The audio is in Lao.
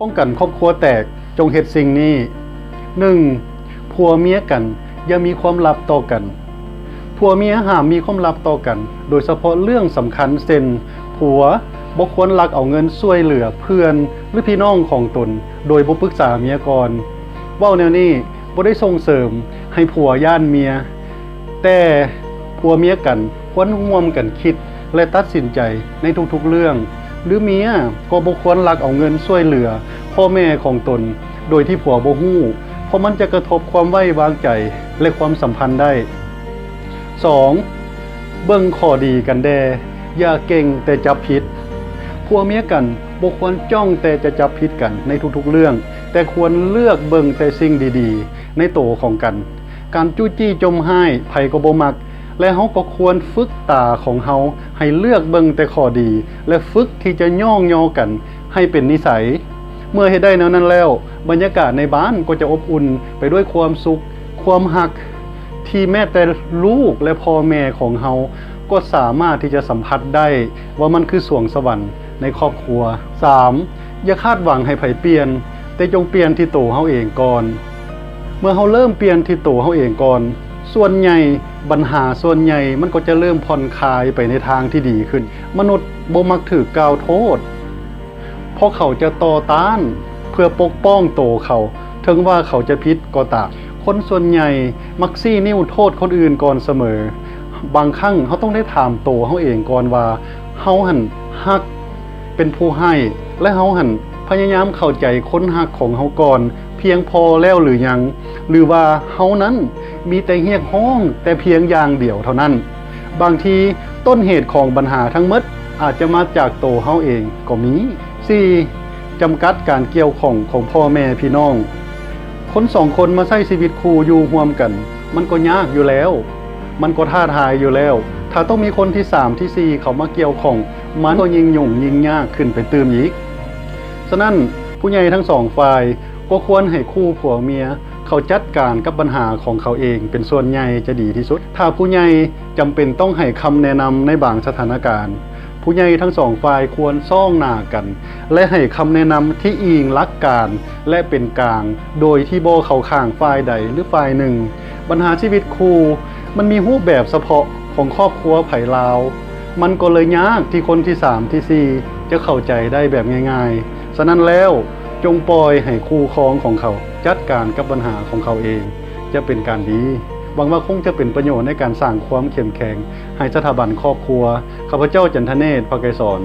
ປ້ອງກັນຄອບຄົວແຕກ, ຈົ່ງເຮັດສິ່ງນີ້: ໜຶ່ງ, ຜົວເມຍກັນ ຢ່າມີຄວາມລັບຕໍ່ກັນ. ຜົວເມຍຫ້າມມີຄວາມລັບຕໍ່ກັນ, ໂດຍສະເພາະເລື່ອງສຳຄັນ ເຊັ່ນ ຜົວບໍ່ຄວນລັກເອົາເງິນຊ່ວຍເຫຼືອເພື່ອນ ຫຼື ພີ່ນ້ອງຂອງຕົນ ໂດຍບໍ່ປຶກສາເມຍກ່ອນ. ເວົ້າແນວນີ້ບໍ່ໄດ້ສົ່ງເສີມໃຫ້ຜົວຢ້ານເມຍ, ແຕ່ຜົວເມຍກັນຄວນຮ່ວມກັນຄິດ ແລະ ຕັດສິນໃຈໃນທຸກໆເລື່ອງ, ຫຼື ເມຍກໍບໍ່ຄວນລັກເອົາເງິນຊ່ວຍເຫຼືອພໍ່ແມ່ຂອງຕົນໂດຍທີ່ຜົວບໍ່ຮູ້, ເພາະມັນຈະກະທົບຄວາມໄວ້ວາງໃຈ ແລະ ຄວາມສຳພັນໄດ້. ສອງ, ເບິ່ງຂໍ້ດີກັນແດ່, ຢ່າເກັ່ງແຕ່ຈັບຜິດ. ຜົວເມຍກັນບໍ່ຄວນຈ້ອງແຕ່ຈະຈັບຜິດກັນໃນທຸກໆເລື່ອງ, ແຕ່ຄວນເລືອກເບິ່ງແຕ່ສິ່ງດີໆໃນໂຕຂອງກັນ. ການຈູ້ຈີ້ຈົ່ມຮ້າຍໃຜກໍບໍ່ມັກ, ແລະ ເຮົາກໍຄວນຝຶກຕາຂອງເຮົາໃຫ້ເລືອກເບິ່ງແຕ່ຂໍ້ດີ ແລະ ຝຶກທີ່ຈະຍ້ອງຍໍກັນໃຫ້ເປັນນິໄສ. ເມື່ອເຮັດໄດ້ແນວນັ້ນແລ້ວ, ບັນຍາກາດໃນບ້ານກໍຈະອົບອຸ່ນໄປດ້ວຍຄວາມສຸກ, ຄວາມຮັກ ທີ່ແມ້ແຕ່ລູກ ແລະ ພໍ່ແມ່ຂອງເຮົາກໍສາມາດທີ່ຈະສຳຜັດໄດ້ວ່າມັນຄືສວງສະຫວັນໃນຄອບຄົວ. ສາມ, ຢ່າຄາດຫວັງໃຫ້ໃຜປ່ຽນ, ແຕ່ຈົ່ງປ່ຽນທີ່ໂຕເຮົາເອງກ່ອນ. ເມື່ອເຮົາເລີ່ມປ່ຽນທີ່ໂຕເຮົາເອງກ່ອນ, ສ່ວນໃຫຍ່, ບັນຫາສ່ວນໃຫຍ່ມັນກໍຈະເລີ່ມຜ່ອນຄາຍໄປໃນທາງທີ່ດີຂຶ້ນ. ມະນຸດບໍ່ມັກຖືກກ່າວໂທດ, ເພາະເຂົາຈະຕໍ່ຕ້ານເພື່ອປົກປ້ອງໂຕເຂົາ, ເຖິງວ່າເຂົາຈະຜິດກໍຕາມ. ຄົນສ່ວນໃຫຍ່ມັກຊີ້ນິ້ວໂທດຄົນອື່ນກ່ອນສະເໝີ. ບາງຄັ້ງເຮົາຕ້ອງໄດ້ຖາມໂຕເຮົາເອງກ່ອນວ່າ ເຮົາຫັ້ນຮັກເປັນຜູ້ໃຫ້ ແລະ ເຮົາຫັ້ນພະຍາຍາມເຂົ້າໃຈຄົນຮັກຂອງເຮົາກ່ອນພຽງພໍແລ້ວຫຼືຍັງ? ຫຼືວ່າເຮົານັ້ນມີແຕ່ຮຽກຮ້ອງແຕ່ພຽງຢ່າງດຽວເທົ່ານັ້ນ? ບາງທີຕົ້ນເຫດຂອງບັນຫາທັງໝົດອາດຈະມາຈາກໂຕເຮົາເອງກໍມີ. ສີ່, ຈຳກັດການກ່ຽວຂ້ອງຂອງພໍ່ແມ່ພີ່ນ້ອງ. ຄົນສອງຄົນມາໃຊ້ຊີວິດຄູ່ຢູ່ຮ່ວມກັນ ມັນກໍຍາກຢູ່ແລ້ວ, ມັນກໍທ້າທາຍຢູ່ແລ້ວ. ຖ້າຕ້ອງມີຄົນທີສາມທີສີ່ເຂົ້າມາກ່ຽວຂ້ອງ, ມັນກໍຍິ່ງຫຍຸ້ງຍິ່ງຍາກຂຶ້ນໄປຕື່ມອີກ. ສະນັ້ນ, ຜູ້ໃຫຍ່ທັງສອງຝ່າຍກໍຄວນໃຫ້ຄູ່ຜົວເມຍ ເຂົາຈັດການກັບບັນຫາຂອງເຂົາເອງເປັນສ່ວນໃຫຍ່ຈະດີທີ່ສຸດ. ຖ້າຜູ້ໃຫຍ່ຈຳເປັນຕ້ອງໃຫ້ຄຳແນະນຳໃນບາງສະຖານະການ, ຜູ້ໃຫຍ່ທັງສອງຝ່າຍຄວນຊອງໜ້າກັນ ແລະ ໃຫ້ຄຳແນະນຳທີ່ອີງຫຼັກການ ແລະ ເປັນກາງ, ໂດຍທີ່ບໍ່ເຂົ້າຂ້າງຝ່າຍໃດ ຫຼື ຝ່າຍໜຶ່ງ. ບັນຫາຊີວິດຄູ່ມັນມີຮູບແບບສະເພາະຂອງຄອບຄົວໃຜລາວ, ມັນກໍເລີຍຍາກທີ່ຄົນທີສາມທີສີ່ຈະເຂົ້າໃຈໄດ້ແບບງ່າຍໆ. ສະນັ້ນແລ້ວ, ຈົ່ງປ່ອຍໃຫ້ຄູ່ຄອງຂອງເຂົາຈັດການກັບບັນຫາຂອງເຂົາເອງ ຈະເປັນການດີ. ຫວັງວ່າຄົງຈະເປັນປະໂຫຍດໃນການສ້າງຄວາມເຂັ້ມແຂງໃຫ້ສະຖາບັນຄອບຄົວ. ຂ້າພະເຈົ້າ ຈັນທະເນດ ພະໄກສອນ.